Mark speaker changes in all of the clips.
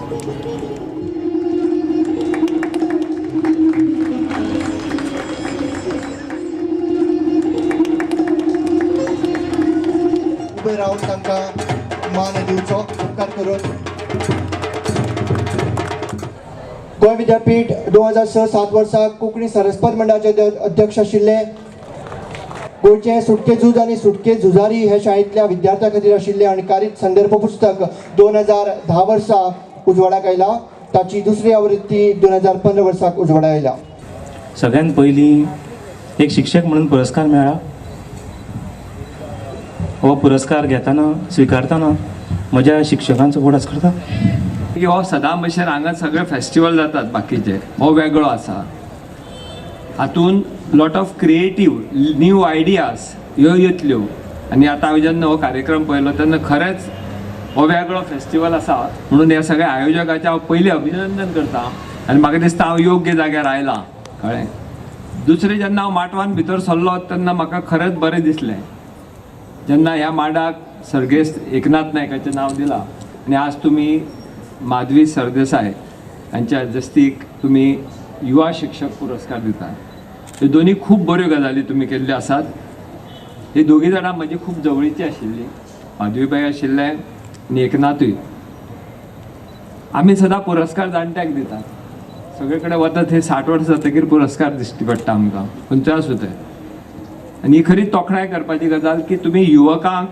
Speaker 1: उबे रावन तांकां मान दिवचो उपकार करून। गोंय विद्यापीठ 2006-7 वर्सा कोंकणी सरस्पत मंडळाचे अध्यक्ष आशिल्ले। गोंयचे सुटके झूज आनी सुटके झुजारी हे शाळेंतल्या विद्यार्थ्यां खातीर आशिल्ले अणकारीत संदर्भ पुस्तक 2010 वर्सा उजवाडाक आयला। ताची दुसरी आवृत्ती 2015 वर्साक उजवाडाक आयला।
Speaker 2: सगळ्यात पयलीं एक शिक्षक म्हणून पुरस्कार मेळ्ळा। हो पुरस्कार घेताना स्विकारताना म्हज्या शिक्षकांचो उगडास करता
Speaker 3: की हो सदां भशेन हांगा सगळे फेस्टिवल जातात बाकीचे, हो वेगळो आसा। हातून lot of creative new ideas ह्यो येतल्यो आनी आतां हांवें जेन्ना हो कार्यक्रम पळयलो तेन्ना खरेंच हो वेगळो फेस्टिवल आसा म्हणून ह्या सगळ्या आयोजकाचें हांव पयलीं अभिनंदन करता आनी म्हाका दिसता हांव योग्य जाग्यार आयलां। कळ्ळें? दुसरें, जेन्ना हांव माटवान भितर सरलो तेन्ना म्हाका खरेंच बरें दिसलें जेन्ना ह्या माडाक सर्गेस्त एकनाथ नायकाचें नांव दिलां आनी आज तुमी माधवी सरदेसाय हांच्या जस्तीक तुमी युवा शिक्षक पुरस्कार दितात। ह्यो दोनी खूब बऱ्यो गजाली तुमी केल्ल्यो आसात। ही दोगी जाणां म्हजी खूब जवळची आशिल्ली, माधवीबाई आशिल्लें आनी एकनाथूय। आमी सदां पुरस्कार जाणट्याक दितात, सगळे कडेन वतात थंय 60 वर्सां जातकीर पुरस्कार दिश्टी पडटा आमकां, खंयचो आसूं ते। आनी ही खरी तोखणाय करपाची गजाल की तुमी युवकांक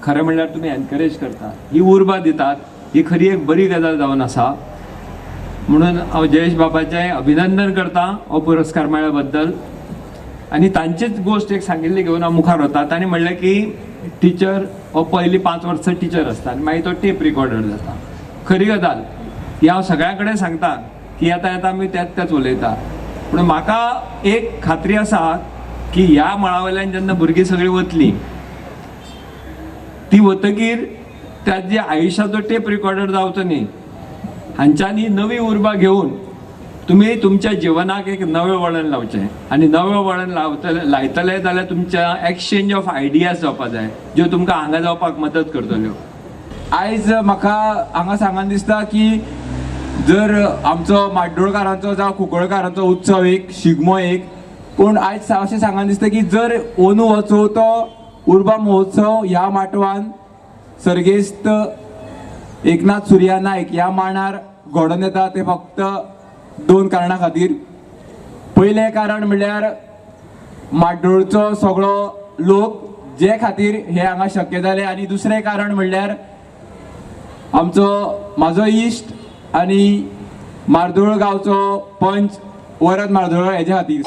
Speaker 3: खरें म्हणल्यार तुमी एनकरेज करतात, ही उर्बा दितात, ही खरी एक बरी गजाल जावन आसा। म्हणून हांव जयेश बाबाचें अभिनंदन करता हो पुरस्कार मेळ्ळ्या बद्दल। आनी तांचीच गोश्ट एक सांगिल्ली घेवन हांव मुखार वता। तांणी म्हणलें की टिचर हो पयलीं 5 वर्सां टिचर आसता आनी मागीर तो टेप रिकॉर्डर जाता। खरी गजाल ही हांव सगळ्यां कडेन सांगता की येता येता आमी त्याच त्याच उलयता, पूण म्हाका एक खात्री आसा की ह्या मळा वयल्यान जेन्ना भुरगीं सगळीं वतलीं ती वतकीर ताजे आयुश्याचो टेप रिकॉर्डर जावचो न्ही। हांच्यांनी नवी उर्बा घेवन तुमी तुमच्या जिवनाक एक नवें वळण लावचें आनी नवें वळण लायतले जाल्यार तुमच्या एक्सचेंज ऑफ आयडियाज जावपा जाय ज्यो तुमकां हांगा जावपाक मदत करतल्यो।
Speaker 4: आयज म्हाका हांगा सांगन दिसता की जर आमचो माड्डोळकारांचो जावं कुंकळकारांचो उत्सव एक शिगमो एक, पूण आयज अशें सांगन दिसता की जर अंदू हो चवथो उर्बा महोत्सव ह्या माटवान सर्गेस्त एकनाथ सुर्या नायक ह्या मांडार घडोवन येता ते फक्त 2 कारणां खातीर। पयलें कारण म्हणल्यार माड्डोळचो सगळो लोक जे खातीर हे हांगा शक्य जालें, आनी दुसरें कारण म्हणल्यार आमचो म्हाजो इश्ट आनी मार्दोळ गांवचो पंच वरद मार्दोळ हेजे खातीर।